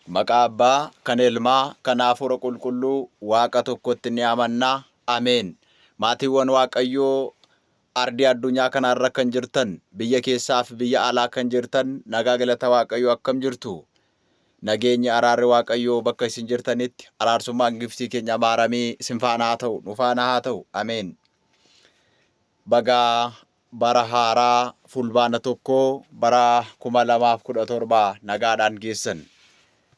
Maqaa Abbaa, kan Ilmaa, kan Hafuura Qulqulluu Waaqa tokkotti ni amanna. Ameen. Maatiiwwan Waaqayyoo ardii addunyaa kanarra kan jirtan, biyya keessaa fi biyya alaa kan jirtan, nagaa galata Waaqayyoo akkam jirtu? Nageenyi araarri Waaqayyoo bakka isin jirtanitti araarsummaan giftii keenya maaramii isin faana haa ta'u, nu faana haa ta'u. Ameen. Baga bara haaraa Fulbaana 1 bara 2017 nagaadhaan geessan.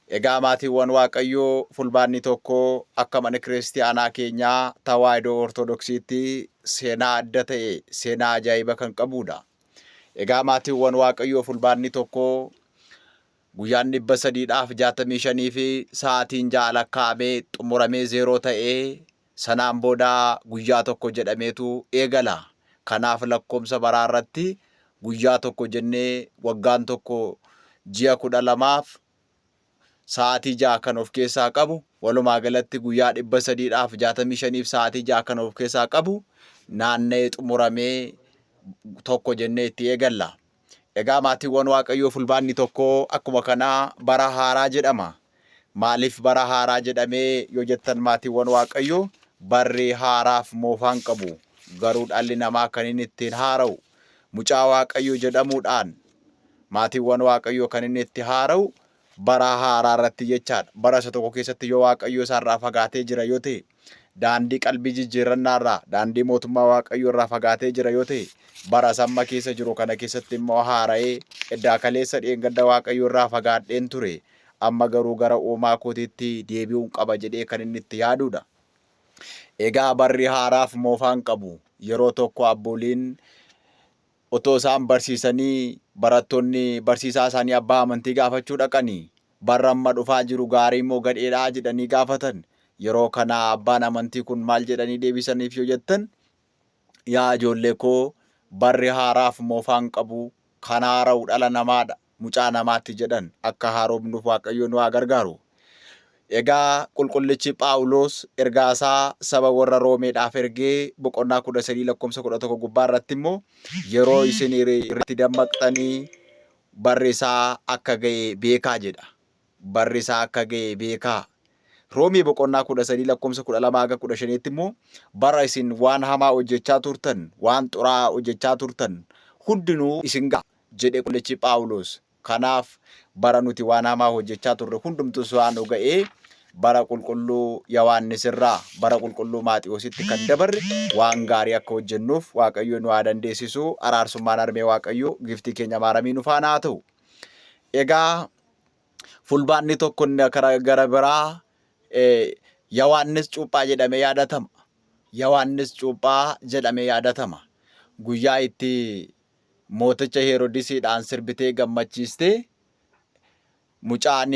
Egaa maatiiwwan Waaqayyoo Fulbaanni 1 akka mana kiristiyaanaa keenyaa Tawaahidoo Ortodoksiitti seenaa adda ta'e seenaa ajaa'iba kan qabudha. Egaa maatiiwwan Waaqayyoo Fulbaanni 1 guyyaan 365 fi sa'aatiin 6 lakkaa'amee xumuramee 0 ta'ee Sanaan booda guyyaa tokko jedhameetu eegala. Kanaaf lakkoomsa baraa irratti guyyaa tokko jennee waggaan tokko ji'a 12f sa'aatii 6 kan of keessaa qabu walumaa galatti guyyaa 365f sa'aatii 6 kan of keessaa qabu naanna'ee xumuramee tokko jennee itti eegalla. Egaa maatiiwwan Waaqayyoo Fulbaanni tokko akkuma kanaa bara haaraa jedhama. Maaliif bara haaraa jedhamee yoo jettan maatiiwwan Waaqayyoo barri haaraaf moofaan qabu. Garuu dhalli namaa kan inni ittiin haara'u mucaa Waaqayyoo jedhamuudhaan maatiiwwan Waaqayyoo kan inni itti haara'u bara haaraa irratti jechaadha. Bara isa tokko keessatti yoo Waaqayyoo isaarraa fagaatee jira yoo ta'e, daandii qalbii jijjiirrannaa irraa, daandii mootummaa Waaqayyoo irraa fagaatee jira yoo ta'e, bara isa amma keessa jiru kana keessatti immoo haara'ee eddaa kaleessa dheengadda Waaqayyoo irraa fagaadheen ture, amma garuu gara uumaa kootiitti deebi'uun qaba jedhee kan inni itti yaaduudha. Egaa barri haaraaf moofaan qabu. Yeroo tokko abbooliin Otoo isaan barsiisanii barattoonni barsiisaa isaanii abbaa amantii gaafachuu dhaqanii barra amma dhufaa jiru gaarii moo gadheedhaa jedhanii gaafatan. Yeroo kana abbaan amantii kun maal jedhanii deebisaniif yoo jettan yaa ijoollee koo barri haaraaf moofaan qabu kan haara'u dhala namaadha. mucaa namaatti jedhan akka haaromnuuf Waaqayyo nu haa gargaaru. Egaa qulqullichi Phaawulos ergaa isaa saba warra Roomeedhaaf ergee boqonnaa 13 lakkoofsa 11 gubbaa irratti immoo yeroo isin irratti dammaqxanii barri isaa akka ga'e beekaa jedha. Barri isaa akka ga'e beekaa. Roomee boqonnaa 13 lakkoofsa 12 haga 15tti immoo bara isin waan hamaa hojjechaa turtan, waan xuraa'aa hojjechaa turtan hundinuu isin ga'a. jedhe qullichi Phaawulos. Kanaaf bara nuti waan hamaa hojjechaa turre hundumtuu waan nu ga'ee bara qulqulluu Yohaannis irraa bara qulqulluu Maatiyoositti kan dabarre waan gaarii akka hojjennuuf Waaqayyo nu haa dandeessisu. Araarsummaan harmee Waaqayyo giftii keenya maaramii nu faana haa ta'u. Egaa fulbaanni tokko inni gara biraa Yohaannis Cuuphaa jedhamee yaadatama. Yohaannis Cuuphaa jedhamee yaadatama. Guyyaa itti mooticha Herodisiidhaan sirbitee gammachiistee mucaan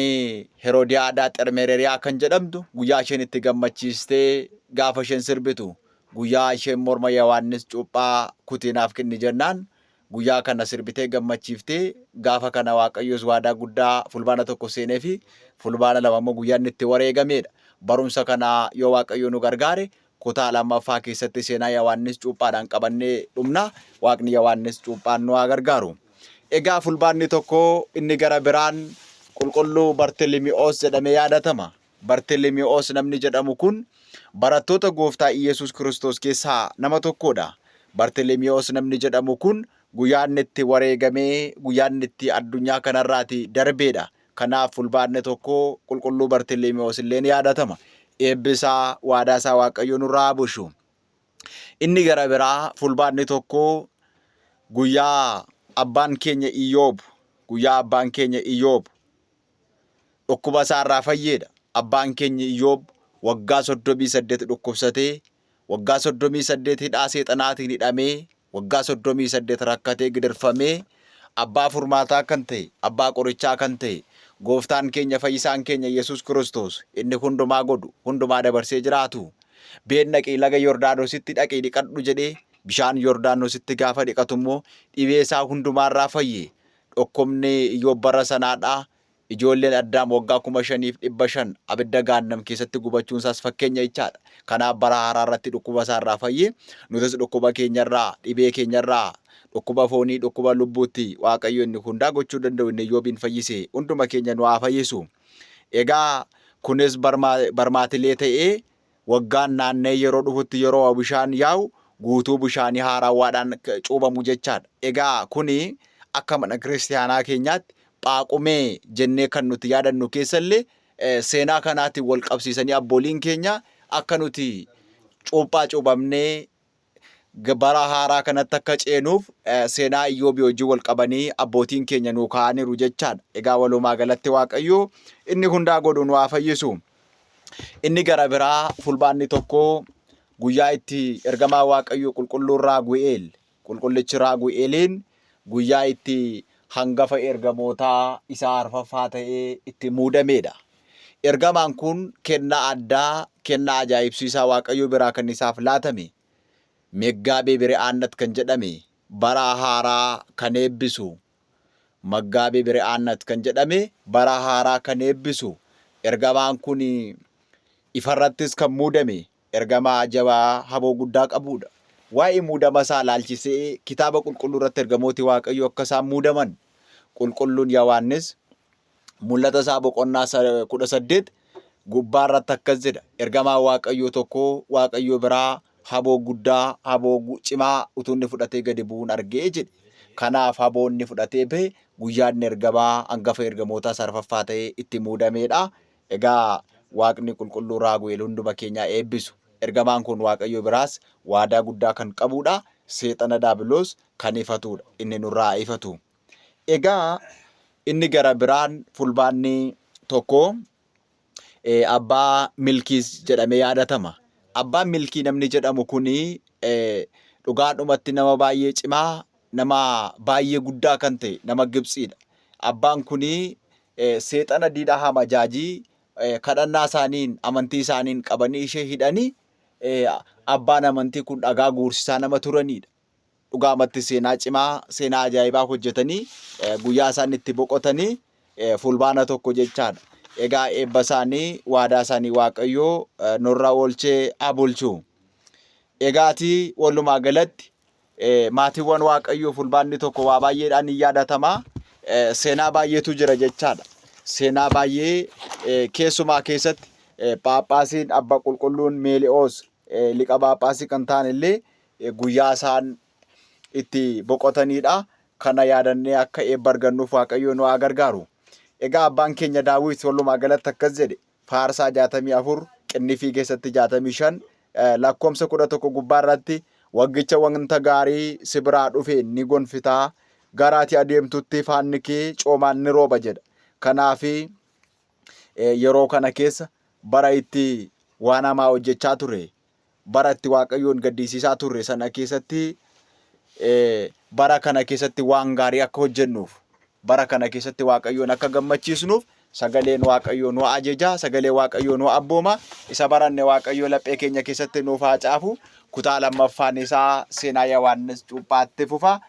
Herodiyaadaa Xermereriyaa kan jedhamtu guyyaa isheen itti gammachiistee gaafa isheen sirbitu guyyaa isheen morma Yohaannis cuuphaa kutii naaf kenni jennaan guyyaa kana sirbitee gammachiiftee gaafa kana Waaqayyos waadaa guddaa fulbaana 1 seenee fi fulbaana 2 immoo guyyaa inni itti wareegameedha. Barumsa kana yoo Waaqayyo nu gargaare Kutaa lammaffaa keessatti seenaa Yohaannis Cuuphaadhaan qabannee dhumna. Waaqni Yohaannis Cuuphaan nu haa gargaaru. Egaa fulbaanni tokko inni gara biraan Qulqulluu Bartilimi'oos jedhamee yaadatama. Bartilimi'oos namni jedhamu kun barattoota Gooftaa Iyyasuus Kiristoos keessaa nama tokkodha. Bartilimi'oos namni jedhamu kun guyyaa inni itti wareegamee guyyaa inni itti addunyaa kanarraati darbeedha. Kanaaf Fulbaanni 1 Qulqulluu Bartilimi'oos illee ni yaadatama. Eebbi isaa, waadaa isaa Waaqayyo nurraa haa bushu. Inni gara biraa Fulbaanni 1 guyyaa abbaan keenya Iyyoob guyyaa abbaan keenya Iyyoob dhukkuba isaa irraa fayyeedha. Abbaan keenya Iyyoob waggaa 38 dhukkubsatee waggaa 38 hidhaa seexanaatiin hidhamee Waggaa 38 rakkatee gidirfamee abbaa furmaataa kan ta'e, abbaa qorichaa kan ta'e, gooftaan keenya fayyisaan keenya Yesuus Kiristoos inni hundumaa godhu, hundumaa dabarsee jiraatu. Been dhaqii laga Yordaanositti dhaqii dhiqadhu jedhee bishaan Yordaanositti gaafa dhiqatu immoo dhibee isaa hundumaarraa fayye. Dhukkubni Iyyoob bara sanaadhaa Ijoolleen Addaam waggaa 5,500 abidda Gaannam keessatti gubachuun isaas fakkeenya jechaadha. Kanaaf bara haaraa irratti dhukkuba isaa irraa fayyee nutis dhukkuba keenya irraa, dhibee keenya irraa, dhukkuba foonii, dhukkuba lubbuutti Waaqayyo inni hundaa gochuu danda'u inni Iyyoobiin fayyise hunduma keenya nu haa fayyisu. Egaa kunis barmaatilee ta'ee waggaan naanna'ee yeroo dhufutti yeroo bishaan yaa'u guutuu bishaanii haaraawwaadhaan cuubamu jechaadha. Egaa kuni akka mana kiristiyaanaa keenyaatti Phaaqumee jennee kan nuti yaadannu keessallee seenaa kanaatiin wal qabsiisanii abbooliin keenya akka nuti cuuphaa cuuphamnee bara haaraa kanatti akka ceenuuf seenaa Iyyoobii wajjin wal qabanii abbootiin keenya nuu kaa'aniiru jechaadha. Egaa walumaa galatti Waaqayyo inni hundaa godhu nu haa fayyisu. Inni gara biraa fulbaanni tokko guyyaa itti ergamaa Waaqayyo qulqulluun Raagu'eel qulqullichi Raagu'eeliin guyyaa itti hangafa ergamootaa isa arfaffaa ta'ee itti muudameedha. Ergamaan kun kennaa addaa, kennaa ajaa'ibsiisaa Waaqayyo biraa kan isaaf laatame, Meggaabee Biri'aannat kan jedhame, bara haaraa kan eebbisu, Maggaabee Biri'aannat kan jedhame, bara haaraa kan eebbisu, ergamaan kun ifarrattis kan muudame, ergamaa jabaa haboo guddaa qabuudha. Waa'ee muudama isaa ilaalchisee kitaaba qulqulluu irratti ergamooti Waaqayyoo akka isaan muudaman qulqulluun Yohaannis Mul'ata isaa boqonnaa 18 gubbaa irratti akkas jedha. Ergamaan Waaqayyoo tokko Waaqayyo biraa haboo guddaa, haboo cimaa utuu inni fudhatee gadi bu'uun argee jedhe. Kanaaf haboo inni fudhatee bahe guyyaa inni ergamaa hangafa ergamootaa isa arfaffaa ta'ee itti muudameedha. Egaa Waaqni qulqulluu Raagu'eel hunduma keenyaa eebbisu. Ergamaan kun Waaqayyo biraas waadaa guddaa kan qabuudha. Seexana Daabiloos kan ifatuudha. Inni nurraa haa ifatu. Egaa inni gara biraan fulbaanni tokko abbaa Milkiis jedhamee yaadatama. Abbaan Milkii namni jedhamu kun dhugaadhumatti nama baay'ee cimaa, nama baay'ee guddaa kan ta'e nama Gibtsiidha. Abbaan kun seexana diida hamajaajii kadhannaa isaaniin amantii isaaniin qabanii ishee hidhanii abbaan amantii kun dhagaa guursisaa nama turanidha. Dhugaamatti seenaa cimaa, seenaa ajaa'ibaa hojjetanii guyyaa isaan itti boqotanii fulbaana tokko jechaadha. Egaa eebba isaanii, waadaa isaanii Waaqayyoo nurra oolchee haa bulchu. Egaati walumaa galatti maatiiwwan Waaqayyoo fulbaanni tokko waa baay'eedhaan hin yaadatama. Seenaa baay'eetu jira jechaadha. Seenaa baay'ee keessumaa keessatti Phaaphaasiin Abba Qulqulluun Meeli'oos liqa Phaaphaasii kan ta'an illee guyyaa isaan itti boqotaniidha. Kana yaadannee akka eebba argannuuf Waaqayyo nu haa gargaaru. Egaa abbaan keenya Daawit walumaa galatti akkas jedhe Faarsaa 64 qinnifii keessatti 65 lakkoomsa 11 gubbaa irratti waggicha wanta gaarii si biraa dhufe ni gonfitaa gara ati adeemtutti faanni kee coomaan ni rooba jedha. Kanaaf yeroo kana keessa bara itti waan hamaa hojjechaa ture bara itti Waaqayyoon gaddisiisaa turre sana keessatti bara kana keessatti waan gaarii akka hojjennuuf bara kana keessatti Waaqayyoon akka gammachiisnuuf sagaleen Waaqayyoo nu ajaja, sagalee Waaqayyoo nu abbooma. Isa baranne Waaqayyoo laphee keenya keessatti nuuf haa caafu. Kutaa lammaffaan isaa seenaa Yohaannis Cuuphaatti fufa.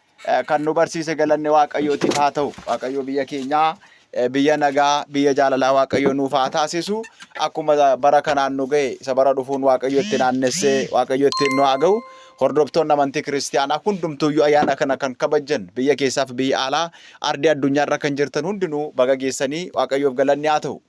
Kan nu barsiise galanni Waaqayyootiif haa ta'u. Waaqayyo biyya keenyaa biyya nagaa, biyya jaalalaa Waaqayyo nuuf haa taasisu. Akkuma bara kanaan nu ga'e isa bara dhufuun Waaqayyo itti naannessee Waaqayyo ittiin nu haa ga'u. Hordoftoonni amantii kiristiyaanaa hundumtuuyyuu ayyaana kana kan kabajan biyya keessaaf biyya alaa ardii addunyaarra kan jirtan hundinuu baga geessanii Waaqayyoof galanni haa ta'u.